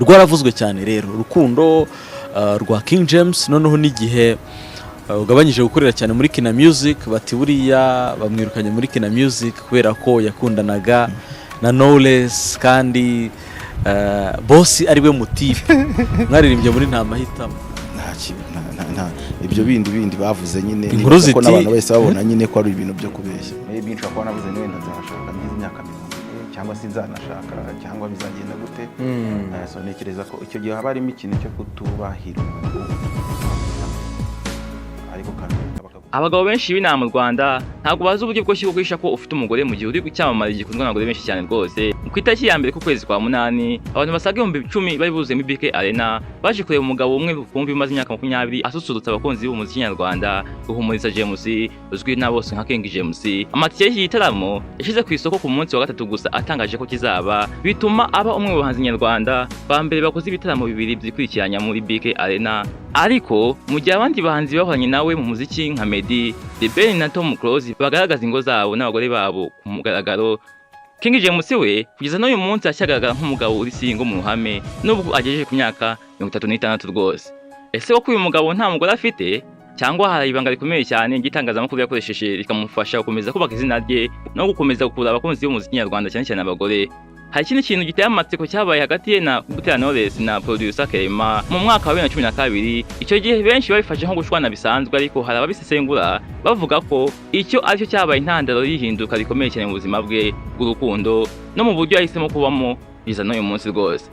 Rwaravuzwe cyane rero urukundo rwa King James. Noneho n'igihe ugabanyije gukorera cyane muri Kina Music, bati buriya bamwirukanye muri Kina Music kubera ko yakundanaga na Knowless, kandi boss ari we mutipe mwaririmbye muri Nta Mahitamo. Nta ibyo bindi bavuze nyine. Inkuru nibaza ko n'abantu bahise babona nyine ko ari ibintu byo kubeshya. Maybe nshobora kuba navuze niba ntazashaka ngize imyaka 40, cyangwa se nzanashaka, cyangwa bizagenda gute. So ntekereza ko icyo gihe haba harimo ikintu cyo kutubahira umuntu, ariko kandi Abagabo benshi b'inaha mu Rwanda ntabwo bazi uburyo bwose bwo guhisha ko ufite umugore mu gihe uri gucyamamara gikundwa n'abagore benshi cyane rwose. Ku itariki ya 1 k'ukwezi kwa 8, abantu basaga 10,000 bari buzuye muri BK Arena baje kureba umugabo umwe rukumbi umaze imyaka 20 asusurutsa abakunzi b'umuziki nyarwanda, Ruhumuriza James, uzwi na bose nka King James. Amatike y'iki gitaramo yashyize ku isoko ku munsi wa gatatu gusa atangaje ko kizaba, bituma aba umwe mu bahanzi nyarwanda ba mbere bakoze ibitaramo bibiri byikurikiranya muri BK Arena. Ariko mu gihe abandi bahanzi bahoranye nawe mu muziki nka Meddy, The Ben na Tom Close bagaragaza ingo zabo n'abagore babo ku mugaragaro, King James we kugeza n'uyu munsi aracyagaragara nk'umugabo uri single mu ruhame, nubwo agejeje ku myaka 36 rwose. Ese koko uyu mugabo nta mugore afite, cyangwa hari ibanga rikomeye cyane ry'itangazamakuru yakoresheje rikamufasha gukomeza kubaka izina rye no gukomeza gukurura abakunzi b'umuziki nyarwanda, cyane cyane abagore? Hari ikindi kintu giteye amatsiko cyabaye hagati ye na Butera Knowless na producer Clement mu mwaka wa 2012. Icyo gihe benshi babifashe nko gushwana bisanzwe, ariko hari ababisesengura bavuga ko icyo aricyo cyabaye intandaro y'ihinduka rikomeye cyane mu buzima bwe bw'urukundo no mu buryo yahisemo kubamo kugeza n'uyu munsi rwose.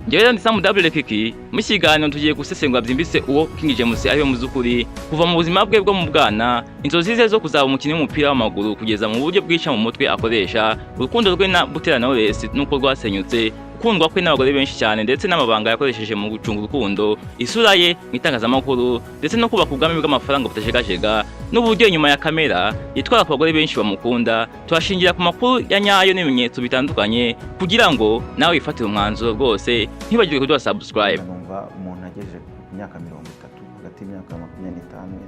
Njyewe rero ndi Sam W Kiki. Mu kiganiro tugiye gusesengura byimbitse uwo King James ari we mu by'ukuri, kuva mu buzima bwe bwo mu bwana, inzozi ze zo kuzaba umukinnyi w'umupira w'amaguru, kugeza mu buryo bwica mu mutwe akoresha, urukundo rwe na Butera Knowless n'uko rwasenyutse, gukundwa kwe n'abagore benshi cyane, ndetse n'amabanga yakoresheje mu gucunga urukundo, isura ye mu itangazamakuru, ndetse no kubaka ubwami bw'amafaranga butajegajega, n'uburyo inyuma ya kamera yitwara ku bagore benshi bamukunda. Tuhashingira ku makuru ya nyayo n'ibimenyetso bitandukanye kugira ngo nawe wifatire umwanzuro rwose. Ntibagirwe kuduha subscribe. Numva umuntu agejeje ku myaka 30, hagati y'imyaka 25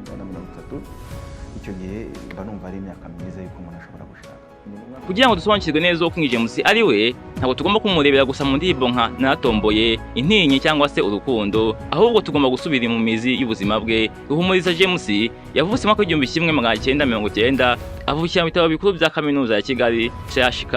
wenda na 30, icyo gihe mba numva ari imyaka myiza y'uko umuntu ashobora gushaka. Kugira ngo dusobanukirwe neza uwo King James ari we, ntabwo tugomba kumurebera gusa mu ndirimbo nka Naratomboye, Intinyi cyangwa se Urukundo, ahubwo tugomba gusubira mu mizi y'ubuzima bwe. Ruhumuriza James yavutse mu mwaka w'1990, avukira mu bitaro bikuru bya Kaminuza ya Kigali, CHK.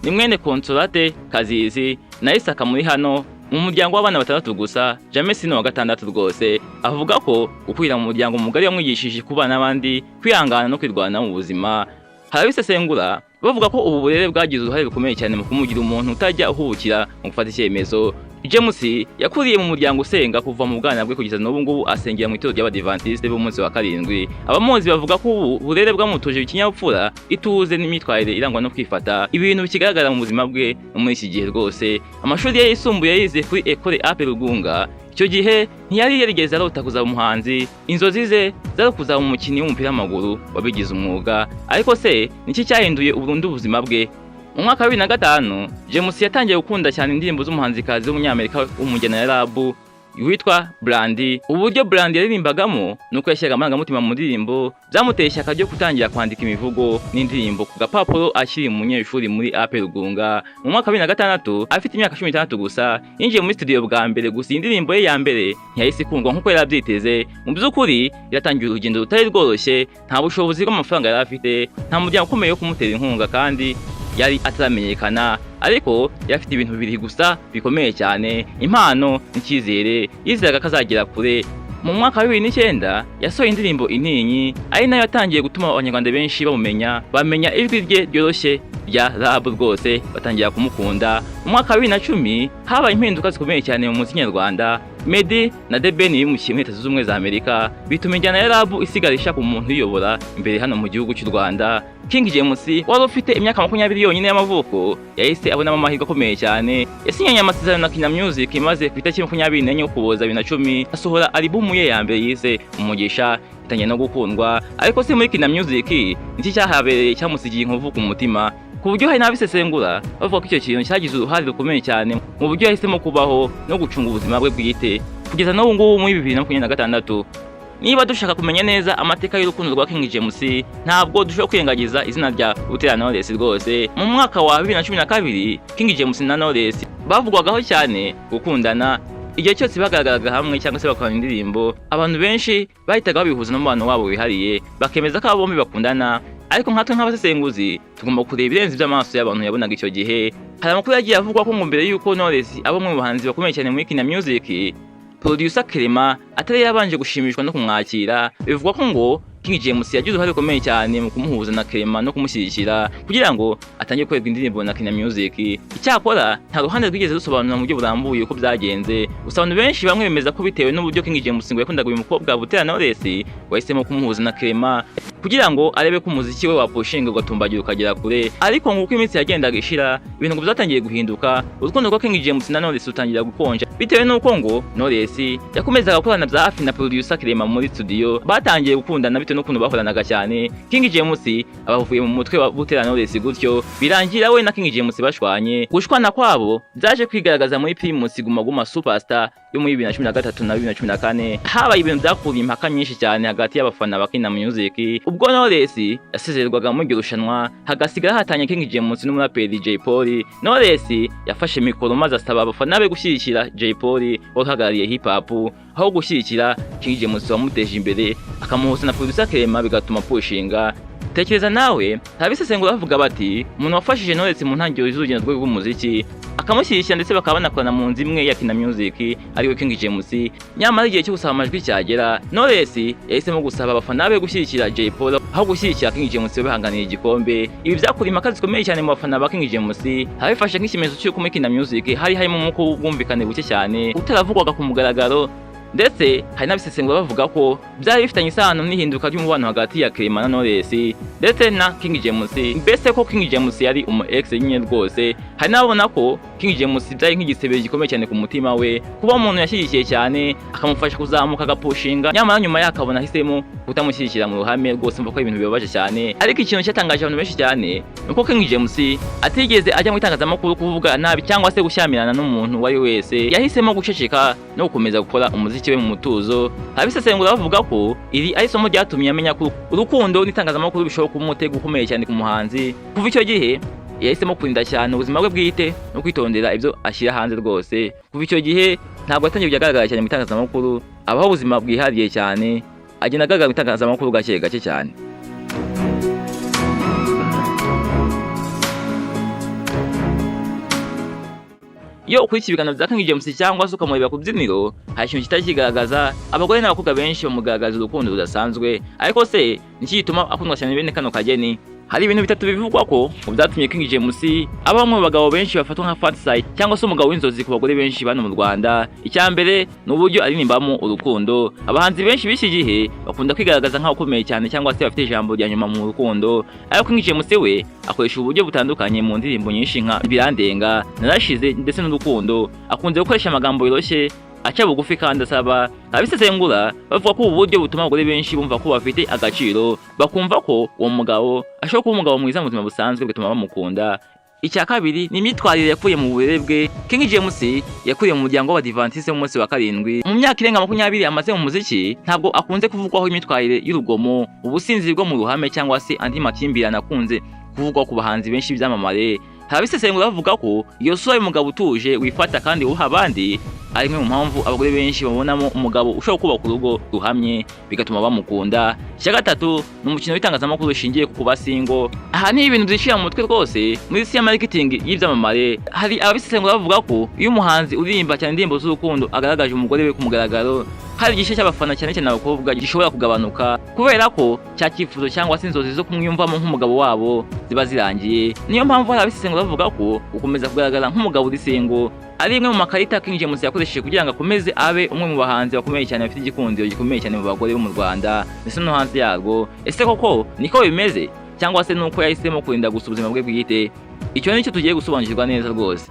Ni mwene Consolate Kazizi na Isaka muri hano mu muryango w'abana batandatu gusa, James ni uwa gatandatu rwose. Avuga ko gukurira mu muryango mugari wamwigishije kubana n'abandi, kwihangana no kwirwanaho mu buzima. Hari abisesengura bavuga ko ubu burere bwagize uruhare rukomeye cyane mu kumugira umuntu utajya uhubukira mu gufata icyemezo. James yakuriye mu muryango usenga. Kuva mu bwana bwe kugeza n'ubu ngubu asengera mu itorero ry'Abadivantisite b'umunsi wa karindwi. Abamuzi bavuga ko ubu burere bwamutuje ikinyabupfura, ituze n'imyitwarire irangwa no kwifata, ibintu bikigaragara mu buzima bwe no muri iki gihe rwose. Amashuri ye yisumbuye yize kuri Ecole Ape Rugunga. Icyo gihe ntiyari yarigeze arota kuzaba umuhanzi. Inzozi ze zari kuzaba umukinnyi w'umupira w'amaguru wabigize umwuga. Ariko se niki cyahinduye burundu ubuzima bwe? Mu mwaka wa 2005, James yatangiye gukunda cyane indirimbo z'umuhanzikazi w'umunyamerika w'umujyana ya rap witwa Brandy. Uburyo Brandy yaririmbagamo nuko yashyiraga amarangamutima mu ndirimbo byamuteye ishyaka ryo gutangira kwandika imivugo n'indirimbo ku gapapuro akiri umunyeshuri muri AP Rugunga. Mu mwaka wa 2006, afite imyaka 16 gusa, yinjiye muri studio bwa mbere. Gusa iyi ndirimbo ye ya mbere ntiyahise ikundwa nk'uko yari abyiteze. Mu by'ukuri yatangiye urugendo rutari rworoshye. Nta bushobozi bw'amafaranga yari afite, nta muryango ukomeye wo kumutera inkunga, kandi yari ataramenyekana. Ariko yari afite ibintu bibiri gusa bikomeye cyane: impano n'icyizere. Yizeraga ko azagera kure. Mu mwaka wa 2009 yasohoye indirimbo Intinyi, ari nayo yatangiye gutuma abanyarwanda benshi bamumenya, bamenya ijwi rye ryoroshye rya rap rwose, batangira kumukunda. Mu mwaka wa 2010 habaye impinduka zikomeye cyane mu muziki nyarwanda. Meddy na The Ben bimukiye muri Leta Zunze Ubumwe za Amerika, bituma injyana ya rap isigara ishaka umuntu uyobora imbere hano mu gihugu cy'u Rwanda. King James wari ufite imyaka 20 yonyine y'amavuko yahise abonamo amahirwe akomeye cyane. Yasinyanye amasezerano na Kina Music, maze ku itariki 24 Ukuboza 2010 asohora alubumu ye ya mbere yise Umugisha, itangiye no gukundwa. Ariko se muri Kina Music niki cyahabereye cyamusigiye inkovu ku mutima, ku buryo hari n'abisesengura bavuga ko icyo kintu cyagize uruhare rukomeye cyane mu buryo yahisemo kubaho no gucunga ubuzima bwe bwite kugeza n'ubu ngubu muri 2026? Niba dushaka kumenya neza amateka y'urukundo rwa King James, ntabwo dushobora kwirengagiza izina rya Butera Knowless rwose. Mu mwaka wa 2012, King James na Knowless bavugwagaho cyane gukundana. Igihe cyose bagaragaraga hamwe cyangwa se bakorana indirimbo, abantu benshi bahitaga babihuza n'umubano wabo wihariye, bakemeza ko abo bombi bakundana. Ariko nkatwe nk'abasesenguzi tugomba kureba ibirenze iby'amaso y'abantu yabonaga icyo gihe. Hari amakuru yagiye avugwa ko ngo mbere y'uko Knowless aba umwe mu bahanzi bakomeye cyane muri Kina Music, producer Clement atari yabanje gushimishwa no kumwakira. Bivugwa ko ngo King James yagize uruhare rukomeye cyane mu kumuhuza na Clement no kumushyigikira kugira ngo atangire gukorerwa indirimbo na Kina Music. Icyakora nta ruhande rwigeze rusobanura mu buryo burambuye uko byagenze, gusa abantu benshi bamwe bemeza ko bitewe n'uburyo King James ngo yakundaga uyu mukobwa Butera Knowless, wahisemo kumuhuza na Clement kugira ngo arebe ko umuziki we wapushinga ugatumbagira ukagera kure. Ariko nguko iminsi yagendaga ishira, ibintu ngo byatangiye guhinduka, urukundo rwa King James na Knowless rutangira gukonja, bitewe n'uko ngo Knowless yakomezaga gukorana bya hafi na producer Clement muri studio. Batangiye gukundana bitewe n'ukuntu bahoranaga cyane. King James abavuye mu mutwe wa Butera Knowless gutyo, birangira we na King James bashwanye. Gushwana kwabo byaje kwigaragaza muri Primus Guma Guma Superstar yo muri 2013 na 2014. Habaye ibintu byakuriye impaka nyinshi cyane hagati y'abafana ba Kina Music, ubwo Knowless yasezererwaga muri iryo rushanwa, hagasigara hatanye King James n'umuraperi Jay Polly. Knowless yafashe mikoro maze asaba abafana be gushyigikira Jay Polly wari uhagarariye hip hop, aho gushyigikira King James wamuteje imbere, akamuhuza na producer Clement, bigatuma pushinga. Tekereza nawe, abisesengura bavuga bati umuntu wafashije Knowless mu ntangiriro z'urugendo rwe rw'umuziki, akamushyigikira, ndetse bakaba banakorana mu nzu imwe ya Kina Music, ariwe King James, nyamara igihe cyo gusaba amajwi cyagera, Knowless yahisemo gusaba abafana be gushyigikira Jay Polly aho gushyigikira King James bahanganiye igikombe. Ibi byakuriye impaka zikomeye cyane mu bafana ba King James, abifashe nk'ikimenyetso cy'uko muri Kina Music hari harimo umwuka w'ubwumvikane buke cyane utaravugwaga ku mugaragaro. Ndetse hari n'abisesengura bavuga ko byari bifitanye isano n'ihinduka ry'umubano hagati ya Clement na Knowless ndetse na King James, mbese ko King James yari umu ex nyine rwose. Hari n'ababona ko King James byari nk'igisebe gikomeye cyane ku mutima we, kuba umuntu yashyigikiye cyane akamufasha kuzamuka agapushinga, nyamara nyuma yakabona ahisemo kutamushyigikira mu ruhame rwose. Mva ko ibintu bibabaje cyane. Ariko ikintu cyatangaje abantu benshi cyane ni uko King James atigeze ajya mu itangazamakuru kuvuga nabi cyangwa se gushyamirana n'umuntu uwo ari we wese. Yahisemo guceceka no gukomeza gukora umuziki we mu mutuzo. Abisesengura bavuga ko iri ari isomo ryatumye amenya ko urukundo n'itangazamakuru bishobora kuba umutego ukomeye cyane ku muhanzi. Kuva icyo gihe yahisemo kurinda cyane ubuzima bwe bwite no kwitondera ibyo ashyira hanze rwose. Kuva icyo gihe ntabwo yatangiye kujya agaragara cyane mu itangazamakuru, abaho ubuzima bwihariye cyane, agenda agaragara mu itangazamakuru gake gake cyane. Iyo ukurikiye ibiganiro bya King James cyangwa se ukamureba ku byiniro, hari ikintu kitari kigaragaza. Abagore n'abakobwa benshi bamugaragaza urukundo rudasanzwe. Ariko se niki gituma akundwa cyane bene kano kageni? Hari ibintu bitatu bivugwa ko mu byatumye King James aba bamwe mu bagabo benshi bafatwa nka fantasy cyangwa se umugabo w'inzozi ku bagore benshi bano mu Rwanda. Icya mbere ni uburyo aririmbamo urukundo. Abahanzi benshi b'iki gihe bakunda kwigaragaza nk'abakomeye cyane cyangwa se bafite ijambo rya nyuma mu rukundo, ariko King James we akoresha uburyo butandukanye mu ndirimbo nyinshi nka Birandenga, Narashize ndetse n'Urukundo. Akunze gukoresha amagambo yoroshye, aca bugufi kandi asaba. Abisesengura bavuga ko ubu buryo butuma abagore benshi bumva ko bafite agaciro, bakumva ko uwo mugabo ashobora kuba umugabo mwiza mu buzima busanzwe, bigatuma bamukunda. Icya kabiri ni imyitwarire yakuye mu burere bwe. King James yakuriye mu muryango w'Abadivantisite w'umunsi wa karindwi. Mu myaka irenga 20 amaze mu muziki, ntabwo akunze kuvugwaho imyitwarire y'urugomo, ubusinzi bwo mu ruhame cyangwa se andi makimbirane akunze kuvugwa ku bahanzi benshi b'ibyamamare. Hari abisesengura bavuga ko iyo sura y'umugabo utuje, wifata kandi wuha abandi ari imwe mu mpamvu abagore benshi babonamo umugabo ushobora kubaka urugo ruhamye, bigatuma bamukunda. Icya gatatu ni umukino w'itangazamakuru ushingiye ku kuba single. Aha ni ibintu byishyira mu mutwe rwose muri isi ya marketing y'ibyamamare. Hari ababisesengura bavuga ko iyo umuhanzi uririmba cyane indirimbo z'urukundo agaragaje umugore we ku mugaragaro, hari igice cy'abafana, cyane cyane abakobwa, gishobora kugabanuka, kubera ko cya cyifuzo cyangwa se inzozi zo kumwiyumvamo nk'umugabo wabo ziba zirangiye. Niyo mpamvu hari abisesengura bavuga ko gukomeza kugaragara nk'umugabo uri single ari imwe mu makarita King James yakoresheje kugira ngo akomeze abe umwe mu bahanzi bakomeye cyane, bafite igikundiro gikomeye cyane mu bagore bo mu Rwanda ndetse no hanze yarwo. Ese koko niko bimeze, cyangwa se nuko yahisemo kurinda gusa ubuzima bwe bwite? Icyo nicyo tugiye gusobanukirwa neza rwose.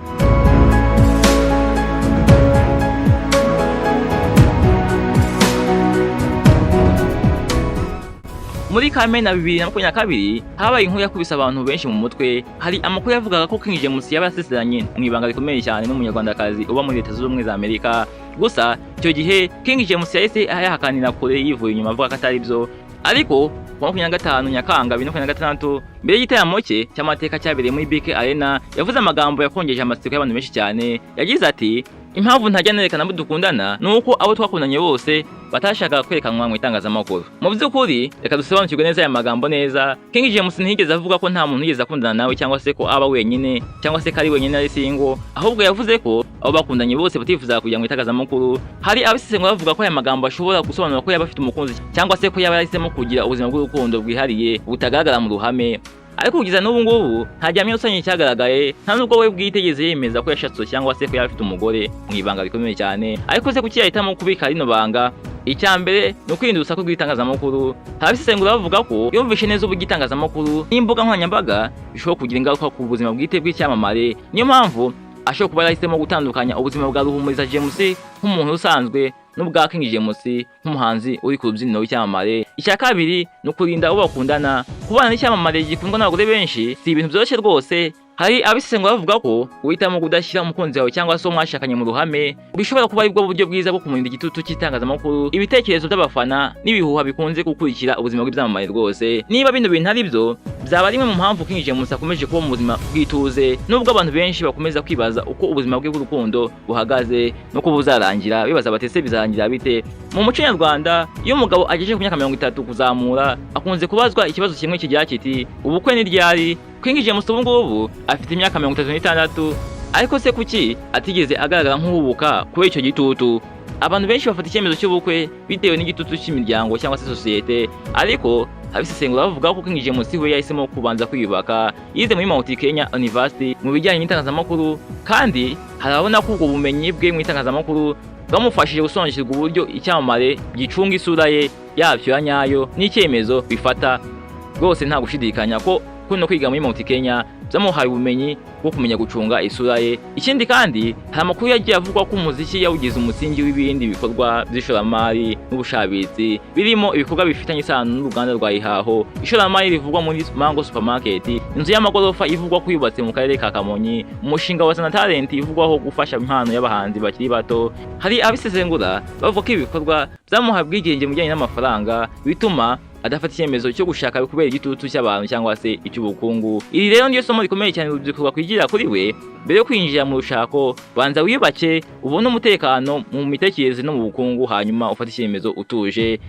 Muri Kamena 2022 habaye inkuru yakubise abantu benshi mu mutwe. Hari amakuru yavugaga ko King James yaba yasezeranye mu ibanga rikomeye cyane n'umunyarwandakazi uba muri Leta Zunze Ubumwe za Amerika. Gusa icyo gihe King James yahise yahakanira kure yivuye inyuma, avuga ko atari byo. Ariko ku wa 25 Nyakanga 2026, mbere y'igitaramo cye cy'amateka cyabereye muri BK Arena, yavuze amagambo yakongeje amatsiko y'abantu benshi cyane. Yagize ati: "Impamvu ntajya nerekana abo dukundana ni uko abo twakundanye bose batashakaga kwerekanwa mu itangazamakuru." Mu by'ukuri, reka dusobanukirwe neza aya magambo neza. King James ntiyigeze avuga ko nta muntu yigeze akundana nawe, cyangwa se ko aba wenyine, cyangwa se ko ari wenyine, ari single. Ahubwo yavuze ko abo bakundanye bose batifuzaga kujya mu itangazamakuru. Hari abisesengura bavuga ko aya magambo ashobora gusobanura ko yaba afite umukunzi, cyangwa se ko yaba yahisemo kugira ubuzima bw'urukundo bwihariye butagaragara mu ruhame. Ariko kugeza n'ubu ngubu nta gihamya rusange cyagaragaye, nta nubwo we bwite yigeze yemeza ko yashatse cyangwa se ko yaba afite umugore mu ibanga rikomeye cyane. Ariko se kuki yahitamo kubika rino banga? Icya mbere ni ukwirinda urusaku rw'itangazamakuru. Hari abisesengura bavuga ko yumvishe neza uburyo itangazamakuru n'imbuga nkoranyambaga bishobora kugira ingaruka ku buzima bwite bw'icyamamare. Niyo mpamvu ashobora kuba yarahisemo gutandukanya ubuzima bwa Ruhumuriza James nk'umuntu usanzwe n'ubwa King James nk'umuhanzi uri ku rubyiniro w'icyamamare. Icya kabiri ni ukurinda abo bakundana. Kubana n'icyamamare gikundwa n'abagore benshi si ibintu byoroshye rwose. Hari abisesengura bavuga ko guhitamo kudashyira umukunzi wawe cyangwa se uwo mwashakanye mu ruhame bishobora kuba aribwo buryo bwiza bwo kumurinda igitutu cy'itangazamakuru, ibitekerezo by'abafana n'ibihuha bikunze gukurikira ubuzima bw'ibyamamare rwose. Niba bino bintu ari byo, byaba ari imwe mu mpamvu King James akomeje kuba mu buzima bw'ituze, nubwo abantu benshi bakomeza kwibaza uko ubuzima bwe bw'urukundo buhagaze n'uko buzarangira, bibaza bati: "Ese bizarangira bite?" Mu muco nyarwanda, iyo umugabo agejeje ku myaka 30 kuzamura, akunze kubazwa ikibazo kimwe kigira kiti: "Ubukwe ni ryari?" King James ubu ngubu afite imyaka 36. Ariko se kuki atigeze agaragara nk'uhubuka kubera icyo gitutu? Abantu benshi bafata icyemezo cy'ubukwe bitewe n'igitutu cy'imiryango cyangwa se sosiyete, ariko abisesengura bavuga ko King James we yahisemo kubanza kwiyubaka. Yize muri Mount Kenya University mu bijyanye n'itangazamakuru, kandi hari ababona ko ubwo bumenyi bwe mu itangazamakuru bwamufashije gusobanukirwa uburyo icyamamare gicunga isura ye yabyo ya nyayo n'icyemezo bifata. Rwose nta gushidikanya ko kuno kwiga muri Mount Kenya byamuhaye ubumenyi bwo kumenya gucunga isura ye. Ikindi kandi, hari amakuru yagiye avugwa ko umuziki yawugize umusingi w'ibindi bikorwa by'ishoramari n'ubushabitsi, birimo ibikorwa bifitanye isano n'uruganda rwa Ihaho, ishoramari rivugwa muri Mango Supermarket, inzu y'amagorofa ivugwa ko yubatse mu karere ka Kamonyi, umushinga wa Sana Talent ivugwaho gufasha impano y'abahanzi bakiri bato. Hari abisesengura bavuga ko ibi bikorwa byamuhaye ubwigenge mu bijyanye n'amafaranga, bituma adafata icyemezo cyo gushaka kubera igitutu cy'abantu cyangwa se icy'ubukungu. Iri rero niyo somo rikomeye cyane urubyiruko rwakwigira kuri we: mbere yo kwinjira mu rushako, banza wiyubake, ubone umutekano mu mitekerereze no mu bukungu, hanyuma ufate icyemezo utuje.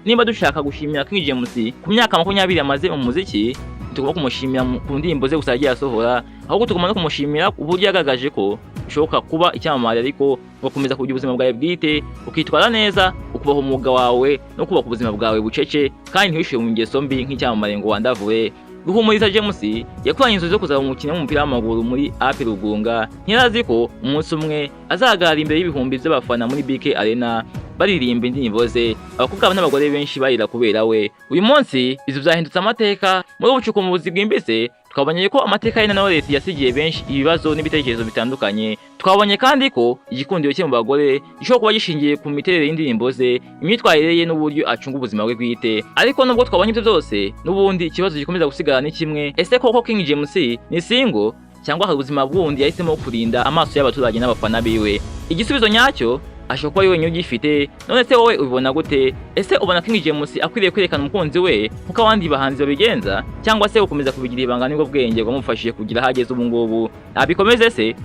Niba dushaka gushimira King James ku myaka 20 amaze mu muziki, tugomba kumushimira ku ndirimbo ze gusa yagiye asohora, ahubwo tugomba no kumushimira uburyo yagaragaje ko bishoboka kuba icyamamare ariko ugakomeza kugira ubuzima bwawe bwite, ukitwara neza, ukubaha umwuga wawe no kubaka ubuzima bwawe bucece, kandi ntiwishyure mu ngeso mbi nk'icyamamare ngo wandavure. Ruhumuriza James yakuranye inzozi zo kuzaba umukinnyi w'umupira w'amaguru muri AP Rugunga. Ntiyari ko umunsi umwe azahagarara imbere y'ibihumbi by'abafana muri BK Arena baririmba indirimbo ze, abakobwa n'abagore benshi barira kubera we. Uyu munsi izo byahindutse amateka. Muri ubu bucukumbuzi bwimbitse, twabonye ko amateka ye na Knowless yasigiye benshi ibibazo n'ibitekerezo bitandukanye. Twabonye kandi ko igikundiro cye mu bagore gishobora kuba gishingiye ku miterere y'indirimbo ze, imyitwarire ye n'uburyo acunga ubuzima bwe bwite. Ariko nubwo twabonye ibyo byose, n'ubundi ikibazo gikomeza gusigara ni kimwe: ese koko King James ni single, cyangwa hari ubuzima bundi yahisemo kurinda amaso y'abaturage n'abafana biwe? Igisubizo nyacyo ashobora kuba ari wenyine ugifite. None se wowe ubibona gute? Ese ubona King James akwiriye kwerekana umukunzi we nkuko abandi bahanzi babigenza, cyangwa se gukomeza kubigira ibanga nibwo bwenge bwamufashije kugira aho ageze ubu ngubu? Abikomeze se?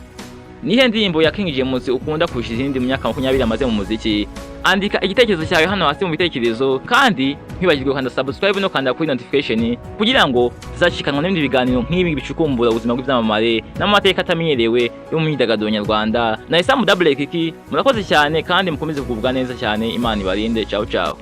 Nihe ndirimbo ya King James ukunda kurusha izindi mu myaka 20 amaze mu muziki? Andika igitekerezo cyawe hano hasi mu bitekerezo, kandi ntiwibagirwe gukanda subscribe no kanda kuri notification kugira ngo tuzacikanwa n'ibindi biganiro nk'ibi bicukumbura ubuzima bw'ibyamamare n'amateka atamenyerewe yo mu myidagaduro nyarwanda. Na Isamu Double Kiki, murakoze cyane kandi mukomeze kugubwa neza cyane. Imana ibarinde. Ciao ciao.